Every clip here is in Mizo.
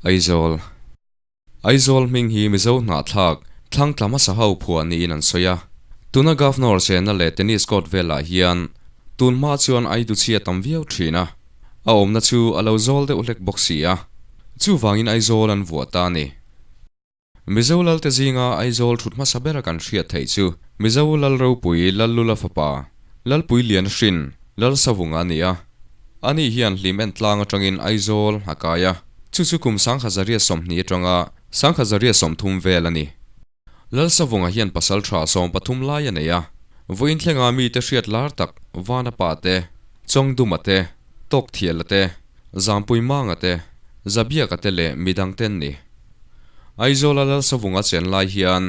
Aizawl Aizawl hming hi Mizo hnahthlak thlang tla hmasa ho phuah niin an sawi a. Tuna Governor chenna leh Tennis Court velah hian tun hma chuan Aidu chhia tam viau thin a, a awmna chu a lo zawl deuh hlek bawk si a, chuvangin Aizawl an vuah ta a ni. Mizo Lalte zinga Aizawl thut hmasa bera kan hriat theih chu Mizo Lal ropui Lallula fapa Lalpui Lian Hrin Lalsavunga a ni a. Ani hian hlim en tlang atangin Aizawl a kai a, chu chu kum 1920 atanga 1930 vel a ni. Lalsavunga hian pasal tha 13 lai a nei a, vawiin thlenga mite hriat lar tak Vana pa te, Chawngduma te, Tawkthiala te, Zampui Manga te, Zabiaka te leh midang ten ni. Aizawla Lalsavunga chen lai hian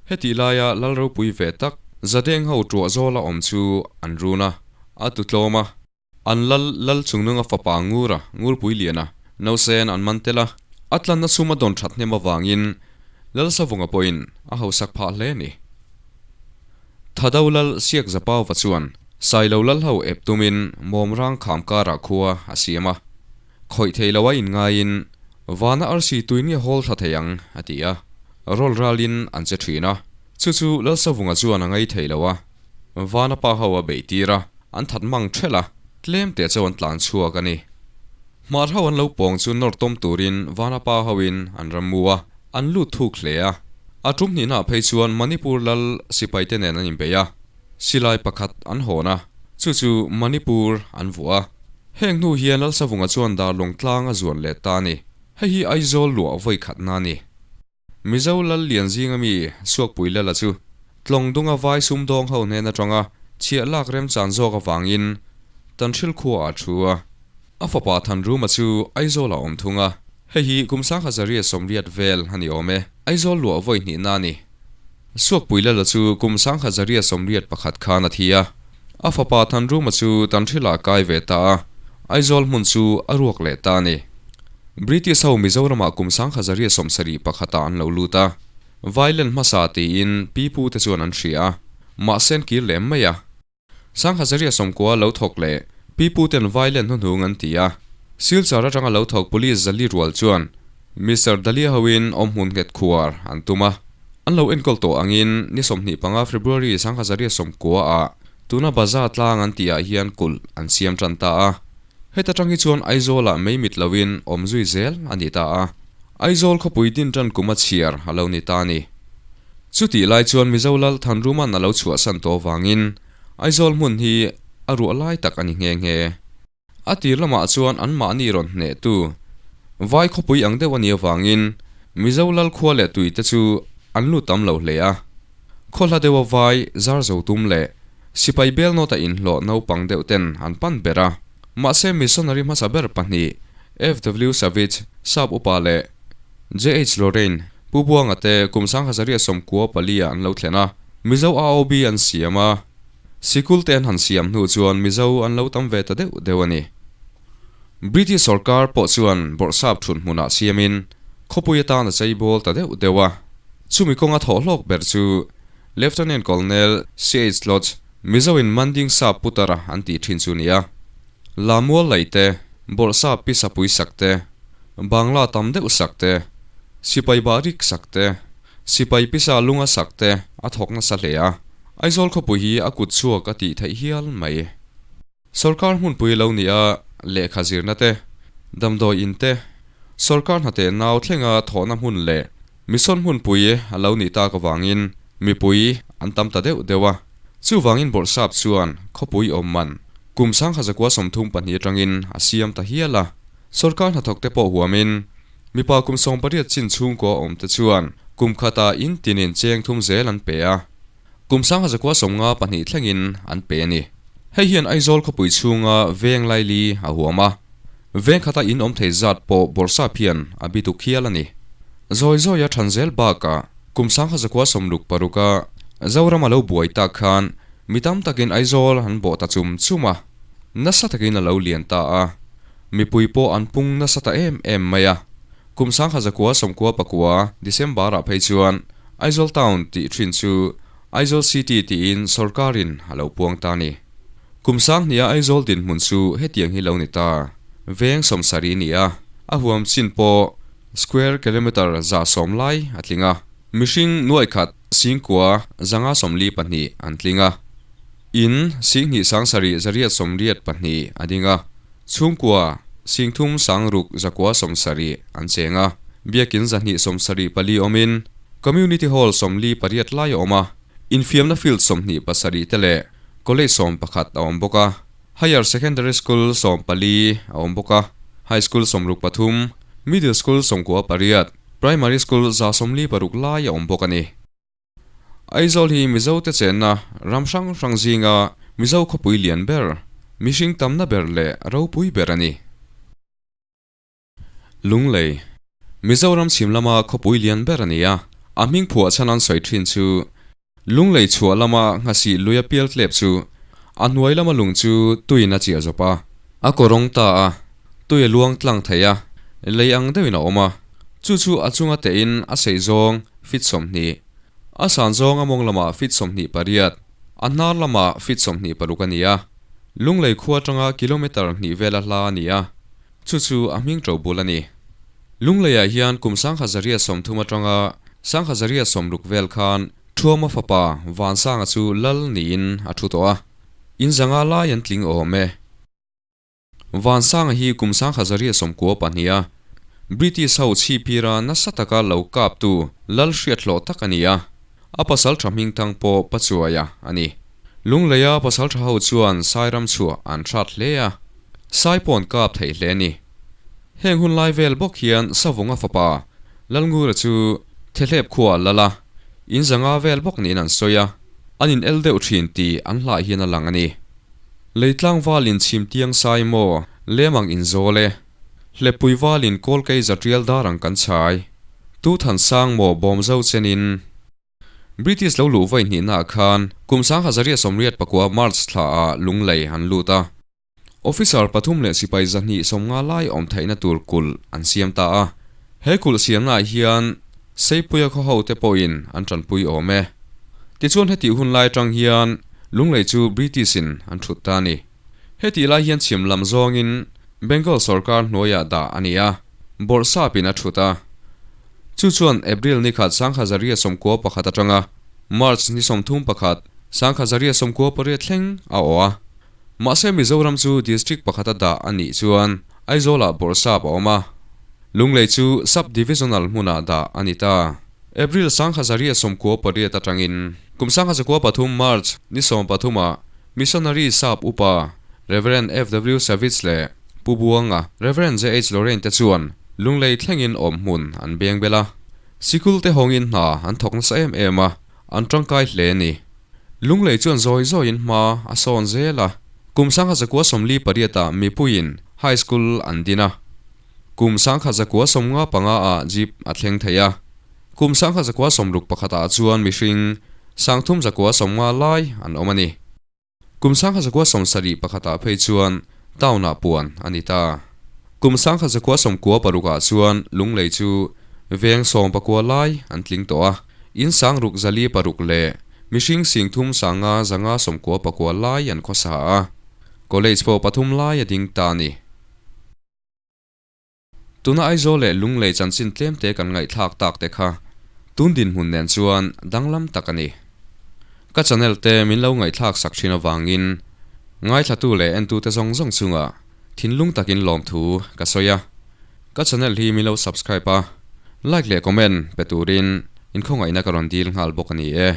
hetih laia Lal ropui ve tak Zadeng ho tuah zawla awm chu an run a, a tu tlawm a. An lal lal chungnunga fapa Ngura, Ngurpui Liana, Nausen an man tel a, a tlanna sum a dawn that hnem avangin Lalsavunga pawhin a hausak phah hle a ni. Thado lal Siak Zapauva chuan Sailo lal ho ep tumin Mawmrang kham karah khua a siam a. Khawih thei lo a inngaiin Vana arsi tui nge hawl thla thei ang a ti a, rawl ralin an che thin a. Chu chu Lalsavunga chuan a ngai thei lo a, Vana pa ho a beih tir a, an that mang thelh a, tlem teh chu an tlan chhuak a ni. Hmar ho an lo pawng chu nawr tawm turin Vana pa hoin an ram mu a, an lut thuk hle a. A tum hnihnaah phei chuan Manipur lal sipaite nen an inbeih a, silai pakhat an hawn a, chu chu Manipur an vuah a. Heng hnu hian Lalsavunga chuan Darlawng tlang a zuan leh ta a ni. Hei hi Aizawl luah vawi khatna a ni. Mizo lal lian zinga mi Suakpui Lala chu Tlawng dunga vai sumdawng ho hnen atanga chhiah lak remchan zawk avangin Tanhril khua ah thu a. A fapa Thanruma chu Aizawl ah awm thung a. Hei hi kum 1980 vel a ni awm e. Aizawl luah vawi hnihna a ni. Suakpui Lala chu kum 1981 khan a thi a. A fapa Thanruma chu Tanhril ah kai ve ta a, Aizawl hmun chu a ruak leh ta a ni. British ho Mizoramah kum 1971 ah an lo lut a, Violent hmasa tiin pi pu te chuan an hria a, mahse an kir lem mai a. 1990 lo thawk leh pi pu ten Violent hnuhnung an ti a, Silchar atanga lo thawk police zali rual chuan Mister Dalia hoin awmhmun nghet khuar an tum a, an lo enkawl tawh angin ni 25 February 1990 ah tuna Bazar tlang an tih ah hian kulh an siam tan ta a. Heta tang hi chuan Aizawl ah mei mit loin awm zui zel a ni ta a. Aizawl khawpui din tan kum a chhiar a lo ni ta a ni. Chutih lai chuan Mizo Lal Thanruman a lo chhuahsan tawh vangin Aizawl hmun hi a ruah lai tak a ni nghe nghe. A tir lamah chuan anmahni rawn hnehtu vai khawpui ang deuh a nih avangin Mizo lal khua leh tui te chu an lut tam lo hle a. Khawhla deuha vai zar zo tum leh sipai bel nawta inhlawh naupang deuh ten an pan ber a. Mahse missionary hmasa ber pahnih FW Savage, Sap upa leh JH Lorraine, Pu Buanga te kum 1994 ah an lo thlen a, Mizo AOB an siam a. Sikul te an han siam hnu chuan Mizo an lo tam ve ta deuh deuh a ni. British sorkar pawh chuan bawrhsap thun hmunah siamin khawpui atan a chei bawl ta deuh deuh a. Chumi kawnga thawh hlawk ber chu Lieutenant Colonel CH Lodge, Mizo in Manding Sap Putara an tih thin chu nia. Lamual laih te, bawrhsap pisa pui sak te, Bangla tam deuh sak te, sipai bahrik sak te, Sipai pisa lunga sak te a thawk nasa hle a, Aizawl khawpui hi a kut chhuak a tih theih hial mai. Sorkar hmunpui lo nia lehkha zirna te, damdawi in te, sorkar hnateh nau thlenga thawhna hmun leh mission hmunpui a lo nih tak avangin mipui an tam ta deuh deuh a. Chuvangin Bawrhsap chuan khawpui awm man kum 1932 atangin a siam ta hial a, sorkar hnathawk te pawh huamin Mipa kum 18 chin chhungkaw a awmte chuan kum khatah in tinin cheng thum zel an pe a, kum 1952 thlengin an pe a ni. Hei hian Aizawl khawpui chhunga veng laili a huam a, veng khata in awm thei zat pawh bawrhsap hian a bituk hial a ni. Zawi zawia than zel bakah kum 1966 a Zoram a lo buai tak khan mi tam takin Aizawl an bawh ta chum chum a, nasa takin a lo lian ta a. Mipui pawh an pung nasa ta em em mai a, kum 1999 December-ah phei chuan Aizawl Town tih thin chu Aizawl City tiin sorkarin a lo puang ta a ni. Kum 2000 Aizawl dinhmun chu hetiang hi lo ni ta, veng 70 ni a, a huam chin pawh Square kilometre 110 lai a tling a, mihring nuaih khat singkua 542 an tling a. In 27 882 a ding a, chhungkua 36 970 an cheng a. Biakin 274 awmin Community Hall 48 lai a awm a, infiamna field 27 te leh College 11 a awm bawk a. Higher Secondary School 14 a awm bawk a, High School 63, Middle School 98, Primary School 146 lai a awm bawk a ni. Aizawl hi Mizote chenna ram hrang hrang zinga Mizo khawpui lian ber, mihring tamna ber leh ropui ber a ni. Lunglei, Mizoram chhim lama khawpui lian ber a ni a, a hming phuah chhan an sawi thin chu Lunglei chhuah lama nghasih luia pial tlep chu a hnuai lama lung chu tuiin a chiah zawp a, a kawrawng ta a, tui a luang tlang thei a, lei ang deuhin a awm a, chu chu a chunga tehin a sei zawng feet 20, a san zawng a mawng lamah feet 28, a hnar lamah feet 26 a ni a, Lunglei khua atanga kilometre hnih vela hla a ni a. Chu chu a hming to bul a ni. Lungleiah hian kum 1130 atanga 1160 vel khan Thuama fapa Vansanga chu lal niin a thu tawh a. In zanga lai an tling awm e. Vansanga hi kum 1192 a British ho chhipira nasa taka lo kaptu lal hriathlawh tak a ni a. A pasal tha hming thang pawh Pachuaia a ni. Lungleia pasal tha ho chuan Sairam chhuah an hrat hle a, Sai pawn kap theih hle a ni. Heng hun lai vel bawk hian Savunga fapa Lalngura chu Thehlep khua a lal a, in zanga vel bawk niin an sawi a, an in el deuh thin tih an hlai hian a lang a ni. Leitlang valin chhim tiang sai maw lemang in zawl e. Hleppui valin kawlkei zatial dar ang kan chhai. Tu than sang maw bawm zo chenin. British lo luh vawi hnihnaah khan kum 1989 March thlaah Lunglei an lut a. Officer pathum leh sipai 250 lai awm theihna tur kulh an siam ta a. He kulh siamnaah hian Seipuia khaw hote pawhin an tanpui awm e. Tichuan hetih hun lai atang hian Lunglei chu British-in an thut ta a ni. Hetih lai hian chhim lam zawngin Bengal sorkar hnuaiah dah a ni a, bawrhsapin a thut a. Chu chuan April ni khat 1991 atanga March ni 31, 1998 thleng a awh a. Mahse Mizoram chu district pakhata dah a nih chuan Aizawlah bawrhsap a awm a. Lunglei chu Sub-Divisional hmunah dah a ni ta. April 1998 atangin kum 1993 March ni 13 ah Missionary Sap Upa Rev. FW Savitz leh Pu Buanga Rev. JH Lorraine te chuan Lunglei thlengin awm hmun an beng bel a. Sikul te hawngin hna an thawk nasa em em a, an tangkai hle a ni. Lunglei chuan zawi zawiin hma a sawn zel a. Kum 1948 ah mipuiin High School an din a. Kum 1955 ah Jeep a thleng thei a. Kum 1961 ah chuan mihring 3390 lai an awm a ni. Kum 1971 ah phei chuan town ah puan a ni ta. Kum 1996 ah chuan Lunglei chu veng 19 lai an tling tawh a, in 64 leh mihring 3599 lai an khawsa a. College pawh pathum lai a ding ta a ni. Tuna Aizawl leh Lunglei chanchin tlemte kan ngaihthlak tak te kha tun dinhmun nen chuan danglam tak a ni. Ka channel te min lo ngaihthlak sak thin avangin ngaithlatu leh entute zawng zawng chungah thinlung takin lawmthu ka sawi a. Ka channel hi min lo subscribe a, like leh comment pe turin inkhawngaihna ka rawn dil nghal bawk a ni e.